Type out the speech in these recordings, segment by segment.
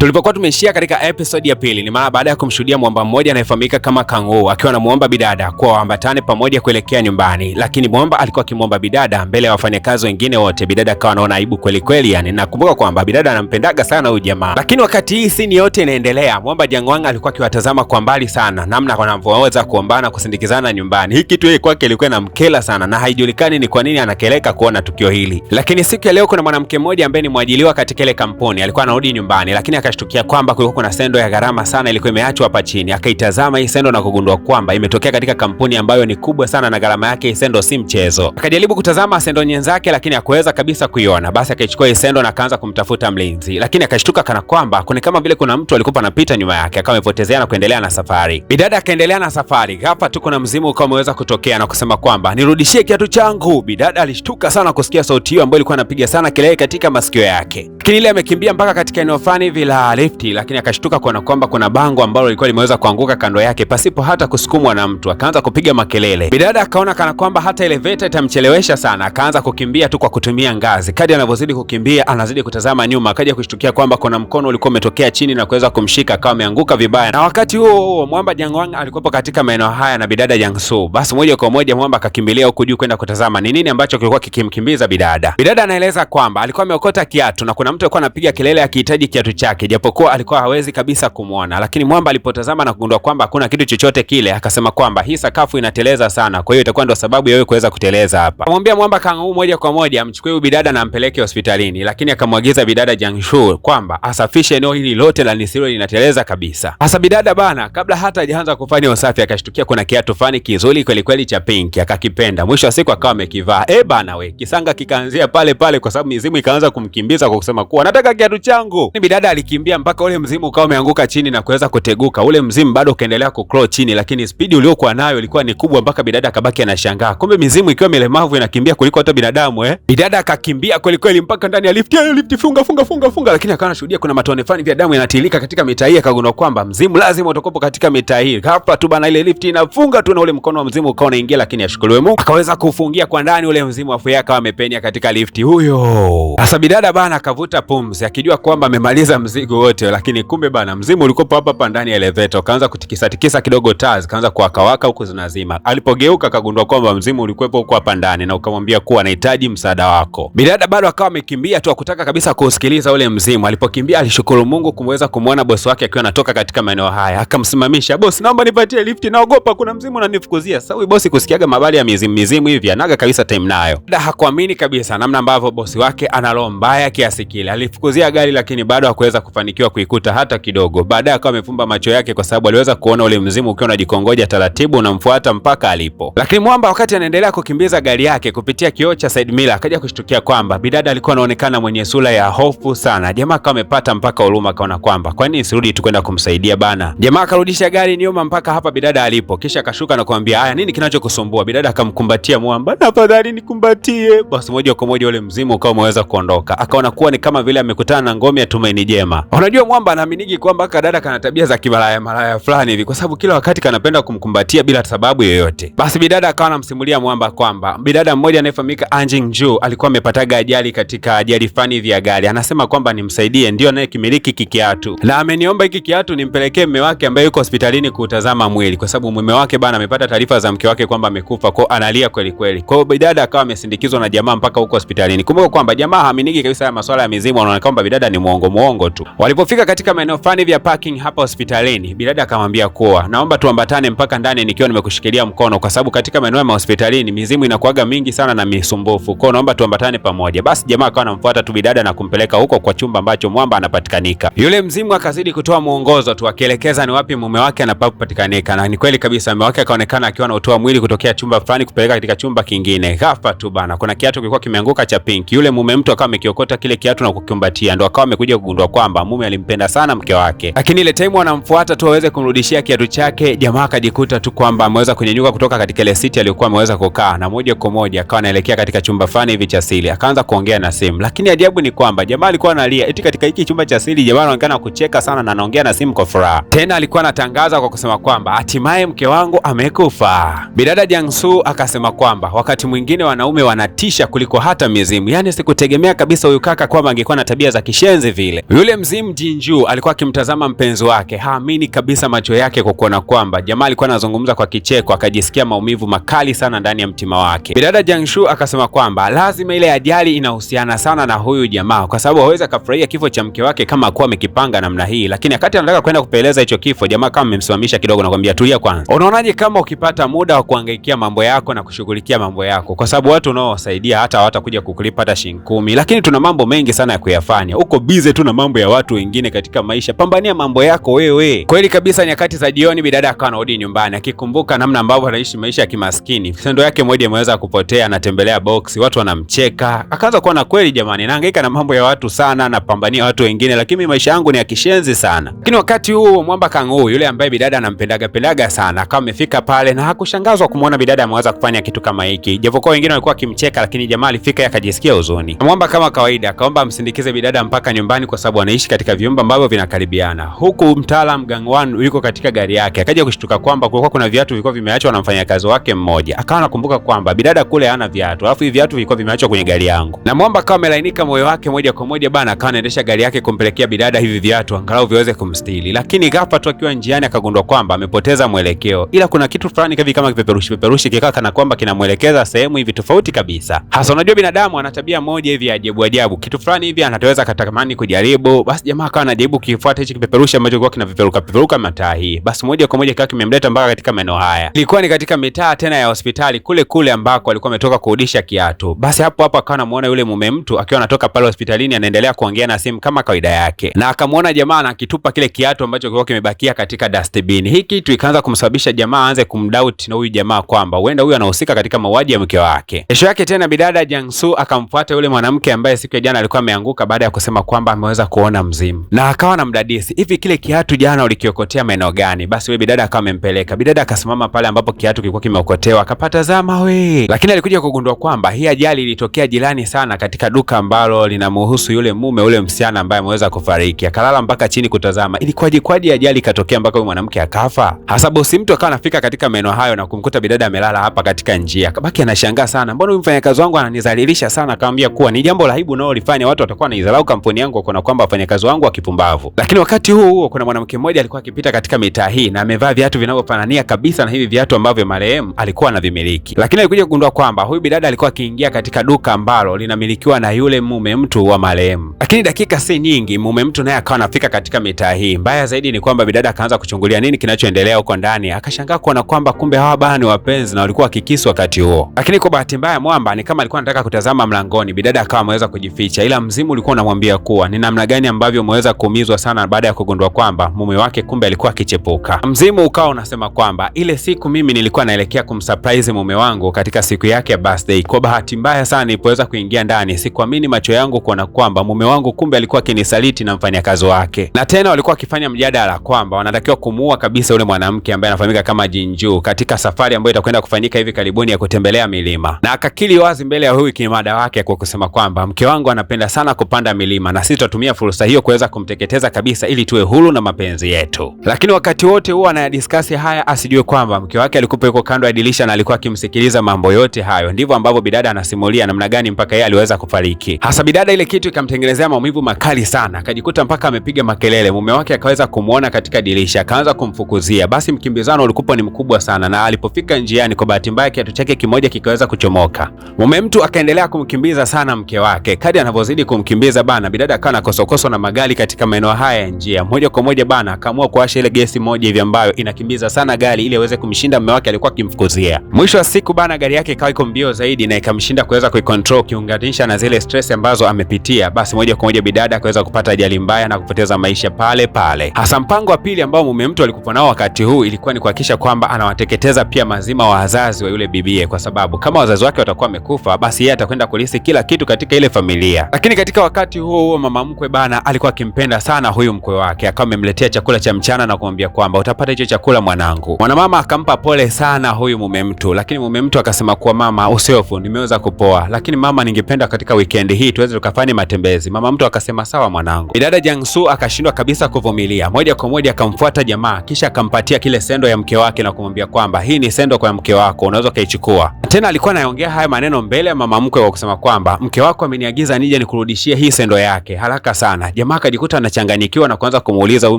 Tulipokuwa tumeishia katika episode ya pili ni mara baada ya kumshuhudia mwamba mmoja anayefahamika kama Kang'u akiwa anamuomba bidada kuwa waambatane pamoja kuelekea nyumbani, lakini mwamba alikuwa akimwomba bidada mbele ya wafanyakazi wengine wote. Bidada akawa anaona aibu kweli kweli, yani nakumbuka kwamba bidada anampendaga sana huyu jamaa. Lakini wakati hii scene yote inaendelea, mwamba Jangwang alikuwa akiwatazama kwa mbali sana namna wanavyoweza kuombana kusindikizana nyumbani. Hii kitu yeye kwake ilikuwa inamkela sana na haijulikani ni kwa nini anakeleka kuona tukio hili. Lakini siku ya leo kuna mwanamke mmoja ambaye ni mwajiliwa katika ile kampuni alikuwa anarudi nyumbani, lakini akashtukia kwamba kulikuwa kuna sendo ya gharama sana ilikuwa imeachwa hapa chini. Akaitazama hii sendo na kugundua kwamba imetokea katika kampuni ambayo ni kubwa sana na gharama yake hii sendo si mchezo. Akajaribu kutazama sendo nyenzake, lakini hakuweza kabisa kuiona. Basi akaichukua hii sendo na akaanza kumtafuta mlinzi, lakini akashtuka kana kwamba kuna kama vile kuna mtu alikuwa anapita nyuma yake, akawa amepotezea na kuendelea na safari. Bidada akaendelea na safari. Ghafla tu kuna mzimu ukawa umeweza kutokea na kusema kwamba nirudishie kiatu changu. Bidada alishtuka sana kusikia sauti hiyo ambayo ilikuwa inapiga sana kelele katika masikio yake, lakini ile amekimbia mpaka katika eneo fulani hivi la lifti, lakini akashtuka kuona kwamba kuna bango ambalo lilikuwa limeweza kuanguka kando yake pasipo hata kusukumwa na mtu. Akaanza kupiga makelele. Bidada akaona kana kwamba hata elevator itamchelewesha sana, akaanza kukimbia tu kwa kutumia ngazi. Kadri anavyozidi kukimbia, anazidi kutazama nyuma, akaja kushtukia kwamba kuna mkono ulikuwa umetokea chini na kuweza kumshika, akawa ameanguka vibaya. Na wakati huo huo mwamba Jangwang alikuwepo katika maeneo haya na bidada Jangsu. Basi moja kwa moja mwamba akakimbilia huku juu kwenda kutazama ni nini ambacho kilikuwa kikimkimbiza bidada. Bidada anaeleza kwamba alikuwa ameokota kiatu na kuna mtu alikuwa anapiga kelele akihitaji kiatu chake, japokuwa alikuwa hawezi kabisa kumwona. Lakini mwamba alipotazama na kugundua kwamba hakuna kitu chochote kile, akasema kwamba hii sakafu inateleza sana, kwa hiyo itakuwa ndo sababu ya wewe kuweza kuteleza hapa. Akamwambia mwamba Kang'u moja kwa moja amchukue huyu bidada na ampeleke hospitalini, lakini akamwagiza bidada Jangshu kwamba asafishe eneo hili lote la lisiwe linateleza kabisa. Hasa bidada bana, kabla hata hajaanza kufanya usafi, akashtukia kuna kiatu fani kizuri kweli kweli cha pinki, akakipenda. Mwisho wa siku akawa amekivaa. Eh bana we, kisanga kikaanzia pale pale, kwa sababu mizimu ikaanza kumkimbiza kwa kusema kuwa nataka kiatu changu. Ni bidada alikimbia mpaka ule mzimu ukawa umeanguka chini na kuweza kuteguka. Ule mzimu bado ukaendelea kucrawl chini, lakini spidi uliokuwa nayo ilikuwa ni kubwa mpaka bidada akabaki anashangaa. Kumbe mizimu ikiwa milemavu inakimbia kuliko hata binadamu eh. Bidada akakimbia kweli kweli mpaka ndani ya lifti, ayo lifti, funga funga funga funga, lakini akawa anashuhudia kuna matone fulani vya damu yanatiririka katika mitaa hii, akagundua kwamba mzimu lazima utakopo katika mitaa hii. Hapa tu bana, ile lifti inafunga tu na ule mkono wa mzimu ukawa unaingia, lakini ashukuriwe Mungu akaweza kufungia kwa ndani ule mzimu, afu yeye akawa amepenya katika lifti huyo. Sasa bidada bana akavuta pumzi akijua kwamba amemaliza mzigo wote, lakini kumbe bana mzimu ulikuwa hapa hapa ndani ya elevator, ukaanza kutikisa tikisa kidogo, taa zikaanza kuwakawaka huku zinazima. Alipogeuka akagundua kwamba mzimu ulikuwepo huko hapa ndani na ukamwambia kuwa anahitaji msaada wako. Bidada bado akawa amekimbia tu, akutaka kabisa kuusikiliza ule mzimu. Alipokimbia alishukuru Mungu kumweza kumwona bosi wake akiwa anatoka katika maeneo haya, akamsimamisha, bosi, naomba nipatie lifti, naogopa kuna mzimu unanifukuzia. Sasa huyu bosi kusikiaga mabali ya mizimu mizimu hivi anaga kabisa time nayo. Dada hakuamini kabisa namna ambavyo bosi wake ana roho mbaya kiasi kile. Alifukuzia gari lakini bado hakuweza kufanikiwa kuikuta hata kidogo. Baadaye akawa amefumba macho yake kwa sababu aliweza kuona ule mzimu ukiwa unajikongoja taratibu unamfuata mpaka alipo. Lakini mwamba wakati anaendelea kukimbiza gari yake kupitia kioo cha side mirror, akaja kushtukia kwamba bidada alikuwa anaonekana mwenye sura ya hofu sana. Jamaa akawa amepata mpaka huruma, akaona kwamba kwa nini sirudi tu kwenda kumsaidia bana. Jamaa akarudisha gari nyuma mpaka hapa bidada alipo, kisha akashuka na kumwambia haya, nini kinachokusumbua? Bidada akamkumbatia mwamba, tafadhali nikumbatie. Basi moja kwa moja ule mzimu ukawa umeweza kuondoka. Akaona kuwa ni kama vile amekutana na ngome ya tumaini jema. Unajua mwamba anaaminigi kwamba aka dada kana tabia za kimalaya malaya fulani hivi, kwa sababu kila wakati kanapenda kumkumbatia bila sababu yoyote. Basi bidada akawa anamsimulia mwamba kwamba bidada mmoja anayefahamika Anjing Ju alikuwa amepataga ajali katika ajali fani hivi ya gari. Anasema kwamba nimsaidie, ndio anayekimiliki hiki kiatu na ameniomba hiki kiatu nimpelekee mume wake ambaye yuko hospitalini kuutazama mwili, kwa sababu mume wake bana amepata taarifa za mke wake kwamba amekufa, kwao analia kweli kweli. Kwa hiyo bidada akawa amesindikizwa na jamaa mpaka huko hospitalini. Kumbuka kwamba jamaa haaminiki kabisa haya masuala ya mizimu, anaona kwamba bidada ni muongo muongo tu. Walipofika katika maeneo fulani vya parking hapa hospitalini, bidada akamwambia kuwa naomba tuambatane mpaka ndani nikiwa nimekushikilia mkono, kwa sababu katika maeneo ya hospitalini mizimu inakuaga mingi sana na misumbufu, kwao naomba tuambatane pamoja. Basi jamaa akawa anamfuata tu bidada na kumpeleka huko kwa chumba ambacho mwamba anapatikanika. Yule mzimu akazidi kutoa mwongozo tu akielekeza ni wapi mume wake anapopatikanika, na ni kweli kabisa mume wake akaonekana akiwa anautoa mwili kutokea chumba fulani kupeleka katika chumba kingine. Ghafla tu bana, kuna kiatu kilikuwa kimeanguka cha pinki. Yule mume mtu akawa amekiokota kile kiatu na kukikumbatia, ndo akawa amekuja kugundua kwamba mume alimpenda sana mke wake. Lakini ile time wanamfuata tu aweze kumrudishia kiatu chake, jamaa akajikuta tu kwamba ameweza kunyenyuka kutoka katika ile siti aliyokuwa ameweza kukaa, na moja kwa moja akawa anaelekea katika chumba fulani hivi cha siri, akaanza kuongea na simu. Lakini ajabu ni kwamba jamaa alikuwa analia eti katika hiki chumba cha siri, jamaa anaonekana kucheka sana na anaongea na simu kwa furaha. Tena alikuwa anatangaza kwa kusema kwamba hatimaye mke wangu amekufa. Bidada Jangsu akasema kwamba wakati mwingine wanaume wanatisha kuliko hata mizimu. Yaani sikutegemea kabisa huyu kaka kwamba angekuwa na tabia za kishenzi vile. Yule mzimu Mzimu Jinju alikuwa akimtazama mpenzi wake, haamini kabisa macho yake kwa kuona kwamba jamaa alikuwa anazungumza kwa kicheko, akajisikia maumivu makali sana ndani ya mtima wake. Bidada Jingshu akasema kwamba lazima ile ajali inahusiana sana na huyu jamaa, kwa sababu hawezi akafurahia kifo cha mke wake kama akuwa amekipanga namna hii. Lakini wakati anataka kwenda kupeleza hicho kifo, jamaa kama amemsimamisha kidogo na kumwambia tulia kwanza. Unaonaje kama ukipata muda wa kuhangaikia mambo yako na kushughulikia mambo yako, kwa sababu watu unaowasaidia hata hawatakuja kukulipa hata shilingi 10, lakini tuna mambo mengi sana ya kuyafanya. Uko busy tu na mambo ya watu wengine katika maisha, pambania mambo yako wewe. Kweli kabisa. Nyakati za jioni, bidada akawa anarudi nyumbani akikumbuka namna ambavyo anaishi maisha ya kimaskini. Sendo yake moja imeweza kupotea, anatembelea box, watu wanamcheka. Akaanza kuona kweli, jamani, nahangaika na mambo ya watu sana, napambania watu wengine, lakini maisha yangu ni ya kishenzi sana. Lakini wakati huo mwamba Kang'u yule ambaye bidada anampendaga pendaga sana akawa amefika pale na hakushangazwa kumwona bidada ameweza kufanya kitu kama hiki, japokuwa wengine walikuwa wakimcheka, lakini jamaa alifika akajisikia huzuni. Mwamba kama kawaida akaomba amsindikize bidada mpaka nyumbani, kwa sababu anaishi katika vyumba ambavyo vinakaribiana. Huku mtaalam Gangwan yuko katika gari yake, akaja kushtuka kwamba kulikuwa kuna viatu vilikuwa vimeachwa na mfanyakazi wake mmoja. Akawa anakumbuka kwamba bidada kule hana viatu, alafu hivi viatu vilikuwa vimeachwa kwenye gari yangu. Na mwamba akawa amelainika moyo wake moja kwa moja bana, akawa anaendesha gari yake kumpelekea bidada hivi viatu angalau viweze kumstili. Lakini ghafla tu akiwa njiani akagundua kwamba amepoteza mwelekeo, ila kuna kitu fulani hivi kama kipeperushi peperushi kikaa kana kwamba kinamwelekeza sehemu hivi tofauti kabisa. Hasa unajua binadamu ana tabia moja hivi ya ajabu ajabu, kitu fulani hivi anatoweza katamani kujaribu. Basi jamaa akawa anajaribu kifuata hichi kipeperushi ambacho kilikuwa kinaviperuka peperuka mataa hii, basi moja kwa moja kikawa kimemleta mpaka katika maeneo haya. Ilikuwa ni katika mitaa tena ya hospitali kule kule ambako alikuwa ametoka kurudisha kiatu. Basi hapo hapo akawa anamuona yule mume mtu akiwa anatoka pale hospitalini anaendelea kuongea na simu kama kawaida yake, na akamuona jamaa anakitupa kile kiatu ambacho kilikuwa kimebakia katika dustbin. Hii kitu ikaanza kumsababisha jamaa aanze kumdoubt na huyu jamaa kwamba huenda huyu anahusika katika mauaji ya mke wake. Kesho yake tena bidada Jiangsu akamfuata yule mwanamke ambaye siku ya jana alikuwa ameanguka baada ya kusema kwamba ameweza kuona mzimu, na akawa anamdadisi, hivi kile kiatu jana ulikiokotea maeneo gani? Basi yule bidada akawa amempeleka. Bidada akasimama pale ambapo kiatu kilikuwa kimeokotewa, akapata we, lakini alikuja kugundua kwamba hii ajali ilitokea jirani sana katika duka ambalo linamhusu yule mume ule msichana ambaye ameweza kufariki. Akalala mpaka chini kutazama ilikuwaje kwaje ajali ikatokea mpaka huyu mwanamke akafa. Hasa bosi mtu akawa anafika katika maeneo hayo na kumkuta bidada amelala hapa katika njia. Akabaki anashangaa sana, mbona huyu mfanyakazi wangu ananizalilisha sana? Akamwambia kuwa ni jambo la aibu unalolifanya, watu watakuwa wanaidharau kampuni yangu kwa kwamba wafanyakazi wangu wakipumbavu. Lakini wakati huo huo kuna mwanamke mmoja alikuwa akipita katika mitaa hii na amevaa viatu vinavyofanania kabisa na hivi viatu ambavyo marehemu alikuwa anavimiliki. Lakini alikuja kugundua kwamba huyu bidada alikuwa akiingia katika duka ambalo linamilikiwa na yule mume mtu wa marehemu. Lakini dakika si nyingi, mume mtu naye akawa anafika katika mitaa hii. Mbaya zaidi ni kwamba bidada akaanza kuchungulia nini kinachoendelea huko ndani, akashangaa kuona kwamba kumbe hawa bana ni wapenzi na walikuwa wakikisi wakati huo. Lakini kwa bahati mbaya mwamba ni kama alikuwa anataka kutazama mlangoni, bidada akawa ameweza kujificha, ila mzimu ulikuwa unamwambia kuwa ni namna gani ambavyo umeweza kuumizwa sana baada ya kugundua kwamba mume wake kumbe alikuwa akichepuka. Mzimu ukawa unasema kwamba ile siku mimi nilikuwa naelekea kumsurprise mume wangu katika siku yake ya birthday. Kwa bahati mbaya sana nilipoweza kuingia ndani, sikuamini macho yangu kuona kwamba mume wangu kumbe alikuwa akinisaliti na mfanyakazi wake. Na tena walikuwa wakifanya mjadala kwamba wanatakiwa kumuua kabisa yule mwanamke ambaye anafahamika kama Jinju katika safari ambayo itakwenda kufanyika hivi karibuni ya kutembelea milima. Na akakili wazi mbele ya huyu kimada wake kwa kusema kwamba mke wangu anapenda sana kupanda milima na sisi tutatumia fursa hiyo kuweza kumteketeza kabisa ili tuwe huru na mapenzi yetu. Lakini wakati wote huo anayadiskasi haya asijue kwamba mke wake alikuwa yuko kando ya dirisha na alikuwa akimsikiliza mambo yote hayo. Ndivyo ambavyo bidada anasimulia namna gani mpaka yeye aliweza kufariki. Hasa bidada ile kitu ikamtengenezea maumivu makali sana, akajikuta mpaka amepiga makelele. Mume wake akaweza kumuona katika dirisha, akaanza kumfukuzia. Basi mkimbizano ulikuwa ni mkubwa sana, na alipofika njiani, kwa bahati mbaya kiatu chake kimoja kikaweza kuchomoka. Mume mtu akaendelea kumkimbiza sana mke wake. Kadri anavyozidi kumkimbiza bana, bidada akawa anakosokoswa na magari katika maeneo haya ya njia. Moja kwa moja bana, akaamua kuwasha ile gesi moja hivi ambayo inakimbiza sana gari ili aweze kumshinda mume wake alikuwa akimfukuzia. Mwisho wa siku bana, gari yake ikawa iko mbio zaidi na ikamshinda kuweza kuicontrol, ukiunganisha na zile stress ambazo amepitia, basi moja kwa moja bidada akaweza kupata ajali mbaya na kupoteza maisha pale pale. Hasa mpango wa pili ambao mume mtu alikuwa nao wakati huu ilikuwa ni kuhakikisha kwamba anawateketeza pia mazima wa wazazi wa yule bibie, kwa sababu kama wazazi wake watakuwa wamekufa, basi yeye atakwenda kulisi kila kitu katika ile familia. Lakini katika wakati huo huo mama mkwe bana alikuwa akimpenda sana huyu mkwe wake, akawa amemletea chakula cha mchana na kumwambia kwamba utapata hicho chakula mwanangu. Mwanamama akampa pole sana huyu mume mtu, lakini mume mtu akasema kuwa mama, usihofu, nimeweza kupoa, lakini mama, ningependa katika weekend hii tuweze tukafanye matembezi. Mama mtu akasema sawa mwanangu. Bidada Jiangsu akashindwa kabisa kuvumilia, moja kwa moja akamfuata jamaa, kisha akampatia kile sendo ya mke wake na kumwambia kwamba hii ni sendo kwa mke wako, unaweza ukaichukua. Tena alikuwa anaongea haya maneno mbele ya mama mkwe kwa kusema kwamba mke wako ameniagiza nije nikurudishie hii sendo yake haraka sana. Jamaa akajikuta anachanganyikiwa na kuanza kumuuliza huyu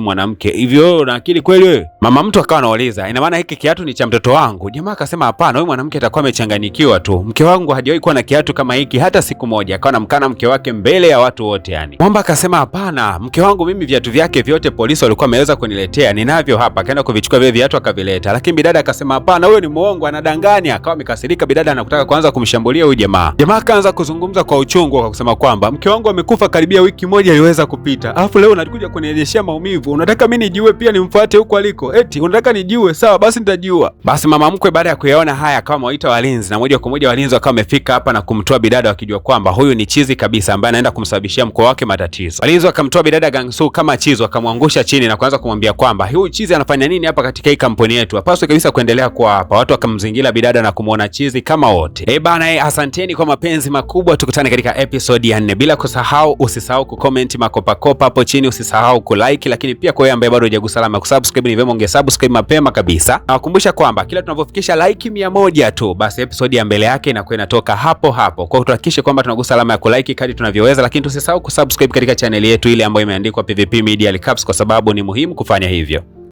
mwanamke, "Hivi wewe una akili kweli wewe?" Mama mtu akawa anauliza, "Ina maana hiki kiatu ni cha mtoto wangu?" Jamaa akasema, "Hapana, huyu mwanamke atakuwa amechanganyikiwa tu. Mke wangu hajawahi kuwa na kiatu kama hiki hata siku moja." Akawa anamkana mke wake mbele ya watu wote yani. Mwamba akasema, "Hapana, mke wangu mimi viatu vyake vyote polisi walikuwa wameweza kuniletea, ninavyo hapa." Akaenda kuvichukua vile viatu akavileta. Lakini bidada akasema, "Hapana, huyo ni muongo, anadanganya." Akawa amekasirika bidada na kutaka kuanza kumshambulia huyu jamaa. Jamaa akaanza kuzungumza kwa uchungu kwa kusema kwamba mke wangu amekufa karibia wiki moja iliweza kupita, alafu leo unakuja kunielezea maumivu, unataka mimi nijiue pia nimfuate huko aliko? Eti unataka nijiue? Sawa basi nitajiua. Basi mama mkwe baada ya kuyaona haya akawa amewaita walinzi, na moja kwa moja walinzi wakawa wamefika hapa na kumtoa bidada wakijua kwamba huyu ni chizi kabisa ambaye anaenda kumsababishia mkoo wake matatizo. Walinzi wakamtoa bidada Gangsu kama chizi, wakamwangusha chini na kuanza kumwambia kwamba huyu chizi anafanya nini hapa katika hii kampuni yetu, hapaswi kabisa kuendelea kuwa hapa. Watu wakamzingira bidada na kumwona chizi kama wote. Eh bana, asanteni kwa mapenzi makubwa, tukutane katika episode ya 4. Bila kusahau, usisahau kucomment makopakopa hapo chini, usisahau kulike, lakini pia kwa wewe ambaye bado hujagusa alama ya kusubscribe, ni vyema ungesubscribe mapema kabisa. Nawakumbusha kwamba kila tunavyofikisha like 100 tu, basi episode ya mbele yake inakuwa inatoka hapo hapo. Kwa hiyo tuhakikishe kwamba tunagusa alama ya kulike kadri tunavyoweza, lakini tusisahau kusubscribe katika chaneli yetu ile ambayo imeandikwa PVP Media Recaps, kwa sababu ni muhimu kufanya hivyo.